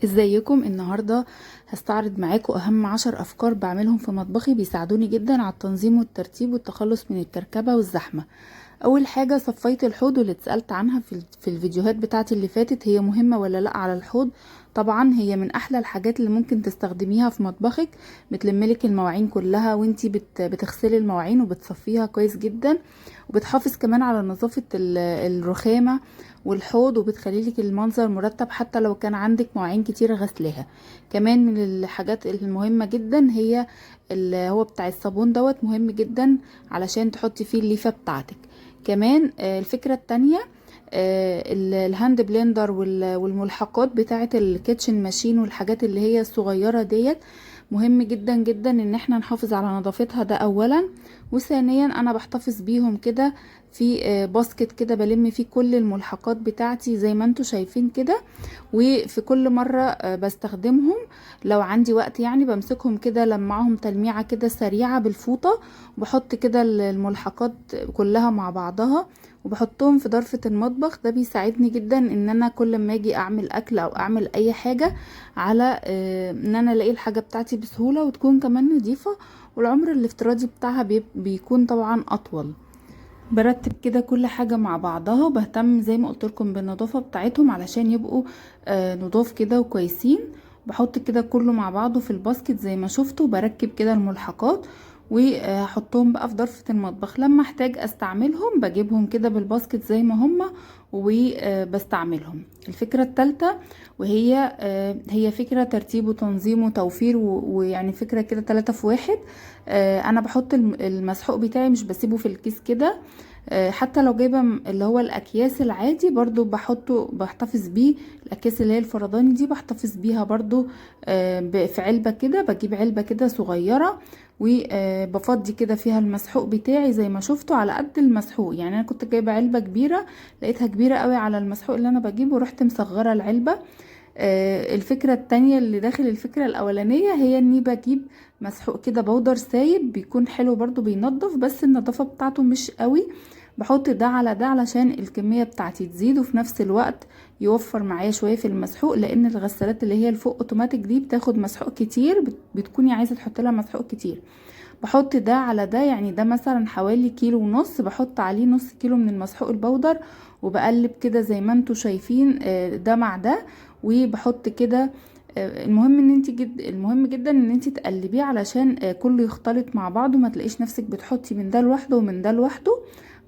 ازيكم؟ النهاردة هستعرض معاكم اهم 10 افكار بعملهم في مطبخي بيساعدوني جدا على التنظيم والترتيب والتخلص من الكركبة والزحمة. اول حاجة صفاية الحوض، واللي اتسألت عنها في الفيديوهات بتاعتي اللي فاتت، هي مهمة ولا لا على الحوض؟ طبعا هي من احلى الحاجات اللي ممكن تستخدميها في مطبخك، بتلملك المواعين كلها وانتي بتغسلي المواعين وبتصفيها كويس جدا، وبتحافظ كمان على نظافة الرخامة والحوض، وبتخليلك المنظر مرتب حتى لو كان عندك مواعين كتير غسلاها. كمان من الحاجات المهمة جدا هي اللي هو بتاع الصابون دوت، مهم جدا علشان تحطي فيه الليفة بتاعتك. كمان الفكرة التانية، ال hand blender والملحقات بتاعة ال kitchen machine والحاجات اللي هي الصغيرة ديت، مهم جدا جدا ان احنا نحافظ على نظافتها، ده اولا. وثانيا انا بحتفظ بيهم كده في basket كده بلم فيه كل الملحقات بتاعتي زي ما انتوا شايفين كده، وفي كل مرة بستخدمهم لو عندي وقت بمسكهم كده لمعهم تلميعة كده سريعة بالفوطة، وبحط كده الملحقات كلها مع بعضها وبحطهم في ضرفة المطبخ. ده بيساعدني جدا ان انا كل ما اجي اعمل اكل او اعمل اي حاجة على ان انا الاقي الحاجة بتاعتي بسهولة وتكون كمان نظيفة، والعمر الافتراضي بتاعها بيكون طبعا اطول. برتب كده كل حاجة مع بعضها، وبهتم زي ما قلت لكم بالنظافة بتاعتهم علشان يبقوا نضاف كده وكويسين. بحط كده كله مع بعضه في الباسكت زي ما شفتوا، بركب كده الملحقات وهحطهم بقى في ضرفة المطبخ. لما احتاج استعملهم بجيبهم كده بالباسكت زي ما هما وبستعملهم. الفكرة التالتة وهي هي فكرة ترتيب وتنظيم وتوفير ويعني فكرة كده 3 في 1. انا بحط المسحوق بتاعي مش بسيبه في الكيس كده، حتى لو جايبة اللي هو الأكياس العادي برضو بحتفظ بيه. الأكياس اللي هي الفرداني دي بحتفظ بيها برضو، في علبة كده، بجيب علبة كده صغيرة وبفضي كده فيها المسحوق بتاعي زي ما شفتوا على قد المسحوق. انا كنت جايبة علبة كبيرة لقيتها كبيرة قوي على المسحوق اللي انا بجيبه، رحت مصغرة العلبة. الفكرة التانية اللي داخل الفكرة الأولانية هي اني بجيب مسحوق كده بودر سايب، بيكون حلو برضو بينظف، بس النظافة بتاعته مش قوي. بحط ده على ده علشان الكمية بتاعتي تزيد، وفي نفس الوقت يوفر معايا شوية في المسحوق، لان الغسالات اللي هي الفوق اوتوماتيك دي بتاخد مسحوق كتير، بتكوني عايزة تحط لها مسحوق كتير. بحط ده على ده، ده مثلا حوالي كيلو ونص، بحط عليه نص كيلو من المسحوق البودر، وبقلب كده زي ما انتوا شايفين، ده مع ده، وبحط كده. المهم ان انت جد، المهم جدا ان انت تقلبيه علشان كله يختلط مع بعضه، ما تلاقيش نفسك بتحطي من ده لوحده ومن ده لوحده.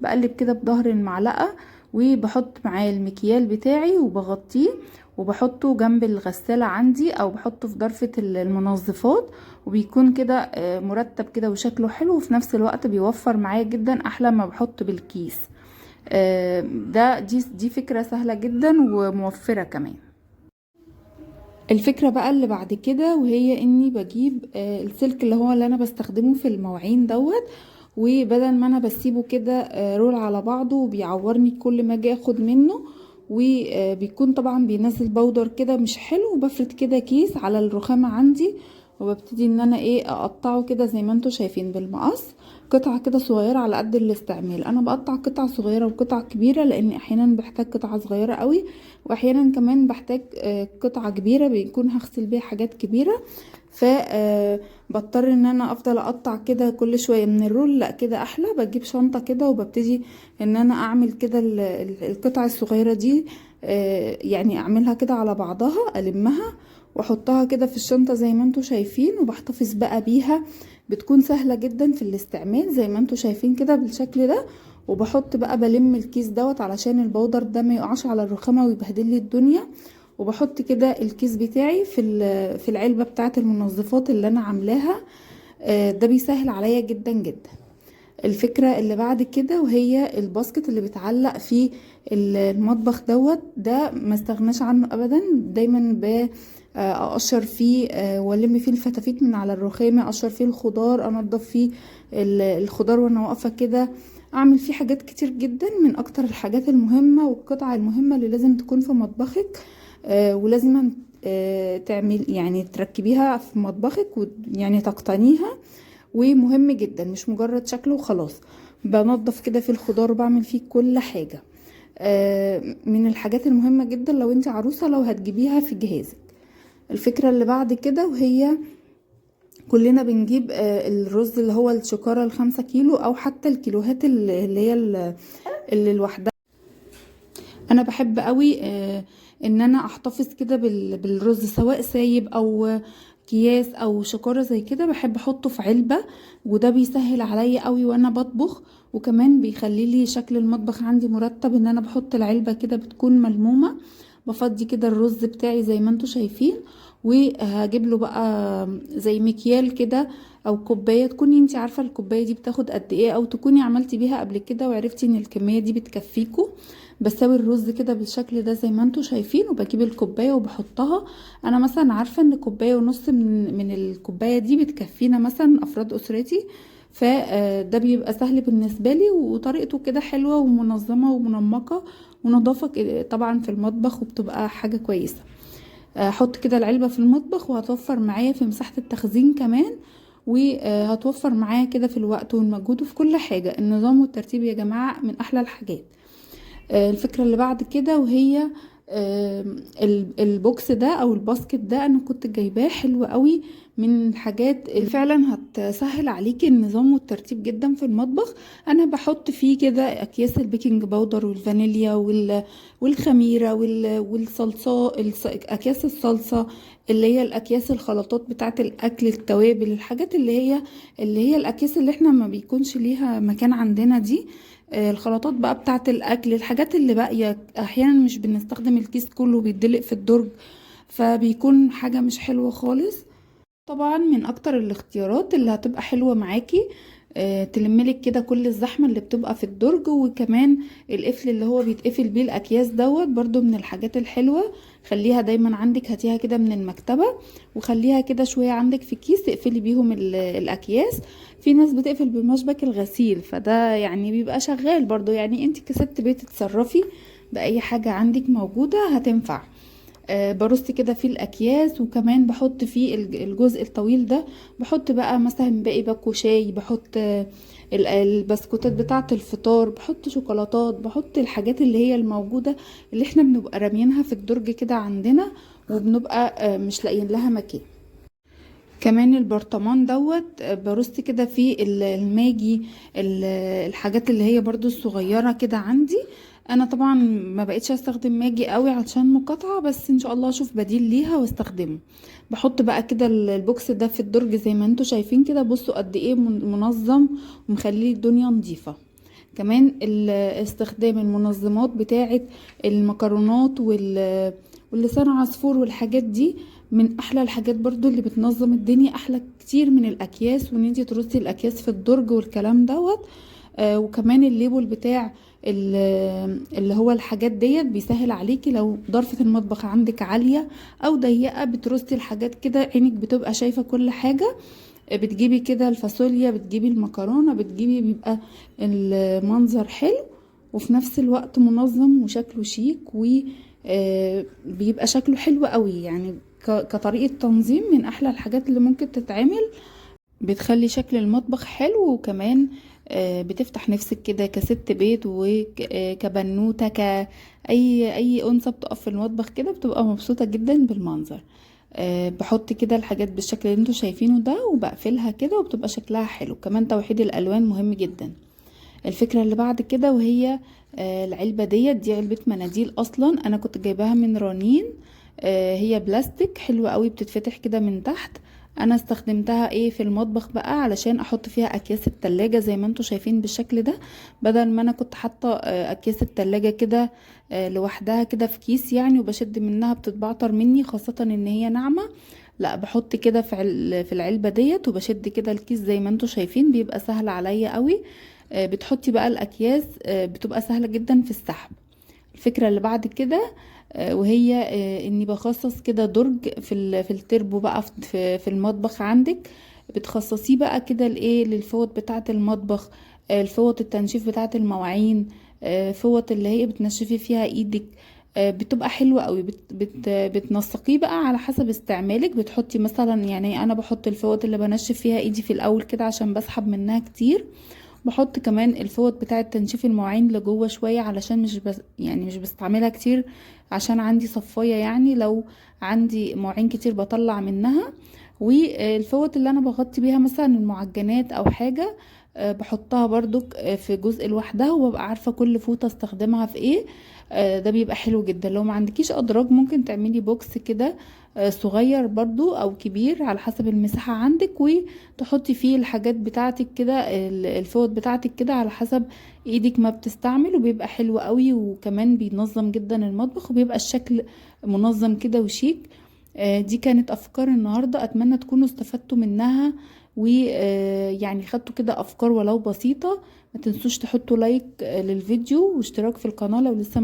بقلب كده بظهر المعلقة، وبحط معاه المكيال بتاعي وبغطيه، وبحطه جنب الغسالة عندي او بحطه في ضرفة المنظفات، وبيكون كده مرتب كده وشكله حلو، وفي نفس الوقت بيوفر معايا جدا، احلى ما بحط بالكيس. دي فكرة سهلة جدا وموفرة كمان. الفكرة بقى اللي بعد كده وهي اني بجيب السلك اللي هو اللي انا بستخدمه في المواعين دوت، وبدل ما انا بسيبه كده، رول على بعضه وبيعورني كل ما اجي اخد منه، وبيكون طبعا بينزل بودر كده مش حلو، وبفرد كده كيس على الرخامة عندي، وببتدي ان انا اقطعه كده زي ما انتوا شايفين بالمقص، قطعة كده صغيرة على قد الاستعمال. انا بقطع قطع صغيرة وقطع كبيرة لان احيانا بحتاج قطعة صغيرة قوي، واحيانا كمان بحتاج قطعة كبيرة بيكون هغسل بيها حاجات كبيرة، بضطر ان انا افضل اقطع كده كل شوية من الرول. لا كده احلى، بجيب شنطة كده وببتدي ان انا اعمل كده القطع الصغيرة دي، اعملها كده على بعضها، المها واحطها كده في الشنطة زي ما انتوا شايفين، وبحتفظ بقى بيها. بتكون سهلة جدا في الاستعمال زي ما انتوا شايفين كده بالشكل ده. وبحط بقى بلم الكيس دوت علشان البودر ده ما يقعش على الرخامة ويبهدل لي الدنيا، وبحط كده الكيس بتاعي في العلبة بتاعة المنظفات اللي انا عاملاها. ده بيسهل عليا جدا جدا. الفكرة اللي بعد كده وهي الباسكت اللي بيتعلق في المطبخ دوت، ده ما استغناش عنه ابدا، دايما اقشر فيه، والم فيه الفتافيت من على الرخامة، اقشر فيه الخضار، انضف فيه الخضار وانا واقفة كده، اعمل فيه حاجات كتير جدا. من اكتر الحاجات المهمة والقطع المهمة اللي لازم تكون في مطبخك، ولازم، تعمل يعني تركبيها في مطبخك ويعني تقتنيها، ومهم جدا مش مجرد شكل وخلاص. بنضف كده في الخضار وبعمل فيه كل حاجة. من الحاجات المهمة جدا لو انت عروسة لو هتجيبيها في جهازك. الفكرة اللي بعد كده وهي كلنا بنجيب الرز اللي هو الشكارة 5 كيلو، او حتى الكيلوهات اللي هي اللي لوحدها. انا بحب قوي ان انا احتفظ كده بالرز سواء سايب او اكياس او شكارة زي كده، بحب احطه في علبة، وده بيسهل عليا قوي وانا بطبخ، وكمان بيخلي لي شكل المطبخ عندي مرتب. ان انا بحط العلبة كده بتكون ملمومة، بفضي كده الرز بتاعي زي ما انتوا شايفين، وهجيب له بقى زي مكيال كده او كوباية، تكوني انتي عارفه الكوباية دي بتاخد قد ايه، او تكوني عملتي بيها قبل كده وعرفتي ان الكمية دي بتكفيكوا. بساوي الرز كده بالشكل ده زي ما انتوا شايفين، وبجيب الكوباية وبحطها. انا مثلا عارفه ان كوباية ونص من الكوباية دي بتكفينا مثلا افراد اسرتي، فده بيبقى سهل بالنسبة لي، وطريقته كده حلوة ومنظمة ومنمقه ونظافه طبعا في المطبخ، وبتبقى حاجة كويسة. احط كده العلبة في المطبخ، وهتوفر معايا في مساحة التخزين كمان، وهتوفر معايا كده في الوقت والمجهود وفي كل حاجة. النظام والترتيب يا جماعة من احلى الحاجات. الفكرة اللي بعد كده وهي ال box ده او ال basket ده، انا كنت جايباه حلو قوي، من الحاجات اللي فعلا هتسهل عليكي النظام والترتيب جدا في المطبخ. انا بحط فيه كده اكياس ال baking powder والفانيليا والخميره والصلصه، اكياس الصلصه اللي هي الاكياس الخلطات بتاعه الاكل، التوابل، الحاجات اللي هي الاكياس اللي احنا ما بيكونش ليها مكان عندنا دي، الخلطات بقى بتاعه الاكل، الحاجات اللي باقية احيانا مش بنستخدم الكيس كله بيدلق في الدرج، فبيكون حاجة مش حلوة خالص. طبعا من اكتر الاختيارات اللي هتبقى حلوة معاكي، تلملك كده كل الزحمة اللي بتبقى في الدرج، وكمان القفل اللي هو بيتقفل بيه الاكياس دوت برضو من الحاجات الحلوة. خليها دايما عندك، هاتيها كده من المكتبة وخليها كده شوية عندك في كيس تقفلي بيهم الاكياس. في ناس بتقفل بمشبك الغسيل، فده بيبقى شغال برضو، انت كست بيت تتصرفي بأي حاجة عندك موجودة هتنفع. برص كده في الاكياس، وكمان بحط فيه الجزء الطويل ده، بحط بقى مثلا باقي باكو شاي، بحط البسكوتات بتاعه الفطار، بحط شوكولاتات، بحط الحاجات اللي هي الموجودة اللي احنا بنبقى راميينها في الدرج كده عندنا وبنبقى مش لاقيين لها مكان. كمان البرطمان دوت، برص كده في الماجي، الحاجات اللي هي برضو الصغيرة كده عندي. انا طبعا ما بقيتش استخدم ماجي قوي عشان مقاطعة، بس ان شاء الله اشوف بديل ليها واستخدمه. بحط بقى كده ال box ده في الدرج زي ما انتوا شايفين كده، بصوا قد ايه منظم ومخلي الدنيا نظيفة. كمان استخدام المنظمات بتاعة المكرونات واللسان عصفور والحاجات دي من احلى الحاجات برضو اللي بتنظم الدنيا، احلى كتير من الاكياس وان انتي ترصي الاكياس في الدرج والكلام دوت. وكمان ال label بتاع اللي هو الحاجات ديت بيسهل عليكي لو ضرفة المطبخ عندك عالية او ضيقة، بترصي الحاجات كده عينك بتبقى شايفة كل حاجة. بتجيبي كده الفاصوليا، بتجيبي المكرونة، بتجيبي، بيبقى المنظر حلو وفي نفس الوقت منظم وشكله شيك و، بيبقى شكله حلو قوي. كطريقة تنظيم من احلى الحاجات اللي ممكن تتعمل، بتخلي شكل المطبخ حلو، وكمان بتفتح نفسك كده كست بيت وكبنوتة، اي انثى بتقف في المطبخ كده بتبقى مبسوطة جدا بالمنظر. بحط كده الحاجات بالشكل اللي انتوا شايفينه ده وبقفلها كده وبتبقى شكلها حلو. كمان توحيد الالوان مهم جدا. الفكرة اللي بعد كده وهي، العلبة ديت، دي علبة مناديل اصلا انا كنت جايباها من رنين، هي بلاستيك حلوة قوي، بتتفتح كده من تحت. انا استخدمتها في المطبخ بقى علشان احط فيها اكياس التلاجة زي ما انتوا شايفين بالشكل ده، بدل ما انا كنت حاطة، اكياس التلاجة كده، لوحدها كده في كيس وبشد منها بتتبعتر مني، خاصة ان هي ناعمة. لا، بحط كده في العلبة ديت وبشد كده الكيس زي ما انتوا شايفين، بيبقى سهل عليا قوي. بتحطي بقى الاكياس، بتبقى سهلة جدا في السحب. الفكرة اللي بعد كده، وهي، اني بخصص كده درج في التربو بقى في المطبخ عندك، بتخصصيه بقى كده لايه، للفوط بتاعة المطبخ، الفوط التنشيف بتاعة المواعين، فوط اللي هي بتنشفي فيها ايدك، بتبقى حلوة قوي. بتنسقيه بقى على حسب استعمالك. بتحطي مثلا، انا بحط الفوط اللي بنشف فيها ايدي في الاول كده عشان بسحب منها كتير، بحط كمان الفوط بتاعه تنشيف المواعين لجوه شوية، علشان مش بس يعني مش بستعملها كتير، عشان عندي صفايه، يعني لو عندي مواعين كتير بطلع منها. والفوط اللي انا بغطي بيها مثلا المعجنات او حاجة، بحطها برضك في جزء لوحدها، وببقى عارفه كل فوطه استخدمها في ايه. ده بيبقى حلو جدا. لو ما عندكيش ادراج ممكن تعملي box كده صغير برضو او كبير على حسب المساحة عندك، وتحطي فيه الحاجات بتاعتك كده، الفوط بتاعتك كده على حسب ايدك ما بتستعمل، وبيبقى حلو قوي، وكمان بينظم جدا المطبخ، وبيبقى الشكل منظم كده وشيك. دي كانت افكار النهارده، اتمنى تكونوا استفدتوا منها، ويعني خدتوا كده افكار ولو بسيطة. ما تنسوش تحطوا like للفيديو واشتراك في القناة لو لسه ما